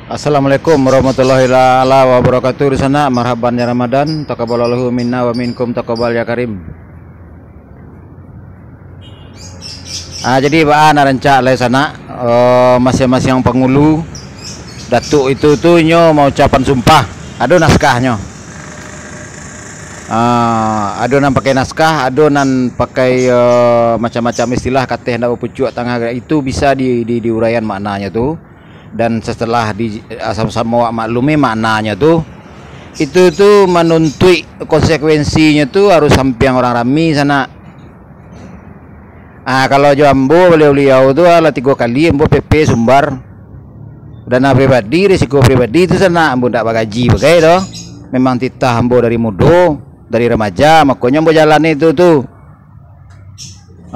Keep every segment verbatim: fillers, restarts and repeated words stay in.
Assalamualaikum warahmatullahi taala wabarakatuh. Di sana, marhaban ya Ramadan, taqabbalallahu minna wa minkum taqabbal ya karim. Ah, jadi baa nan rancak lai sanak, eh, masiang-masiang pangulu, datuk itu tu inyo maucapan sumpah, ado naskahnyo. Ah, ado nan pakai naskah, ado nan pakai, eh, macam-macam istilah, kateh ndak bapucuak tangah, itu bisa di, di, diuraian maknanyo tu. Dan setelah di, ah, samo-samo awak maklumi maknanyo tu, itu tu manuntuik konsekuensinyo tu harus sampiang urang rami sanak. Ah, kalau jo ambo, baliau-baliau tu, ah, lah tigo kali ambo P P Sumbar. Dana pribadi, risiko pribadi tu sanak, ambo ndak bagaji bagai doh. Memang titah ambo dari mudo, dari remaja, makonyo ambo jalani tu, tu.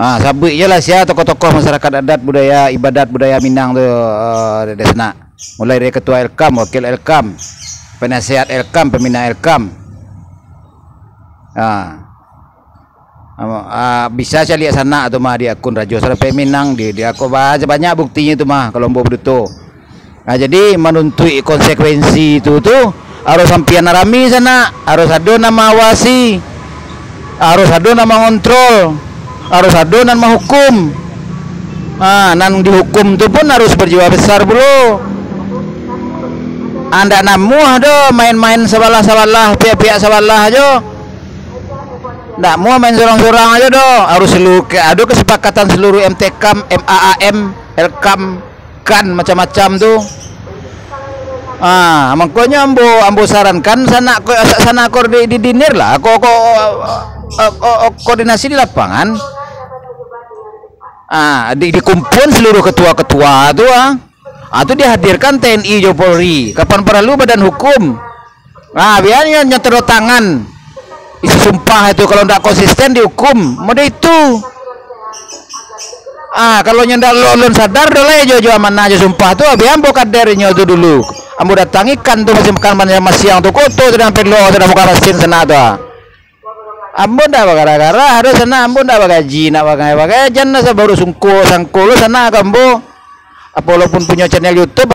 Ah, sabuik je lah sia tokoh-tokoh masyarakat adat budaya, ibadat budaya Minang tu, eh, dari sanak. Mulai dari ketua Elkam, wakil Elkam, penasehat Elkam, pembina Elkam. Ah. Ah, bisa caliak sanak tu mah di akun Rajo Sarampek Minang, di, di akun ba-, banyak buktinyo tu mah kalau ambo baduto. Ah, jadi manuntuik konsekuensi tu, tu harus sampian rami sanak, harus ado nan mawasi, harus ado nan mangontrol, harus ado nan mahukum. Ah, nan dihukum tu pun harus berjiwa besar pulo. Ah, ndak namuah doh main-main sabalah-sabalah, pihak-pihak sabalah jo. Ndak muah main surang-surang ajo doh. Harus selu-, ke-, ado kesepakatan seluruh M T K M, M A A M, Elkam, kan macam-macam tu. Ah, mangkonyo ambo, ambo sarankan sanak ko, sa-, sanak ko di, di dinir lah. Ko, ko, ko, ko, koordinasi di lapangan. Ah, di, dikumpuan seluruh ketua-ketua tu, ah. Ah, tu dihadirkan T N I jo Polri. Kapan paralu badan hukum. Ah, biar nyo, nyo tanda tangan isi sumpah itu, kalau ndak konsisten dihukum. Model itu. Ah, kalau nyo ndak lo-, lon sadar, doh lai jo, jo amanah jo sumpah tu, biar ambo kader nyo tu dulu. Ambo datangi kan tu masiang, kan masiang tu, koto tu, sampai lo tu, dah buka masin sanak tu, ah. Ambo ndak bagara-gara, ado sanak ambo ndak bagaji, ndak bagai-bagai, jan lah sabaru sungko, sangko lo sanak ka ambo. Apo walaupun punyo channel YouTube,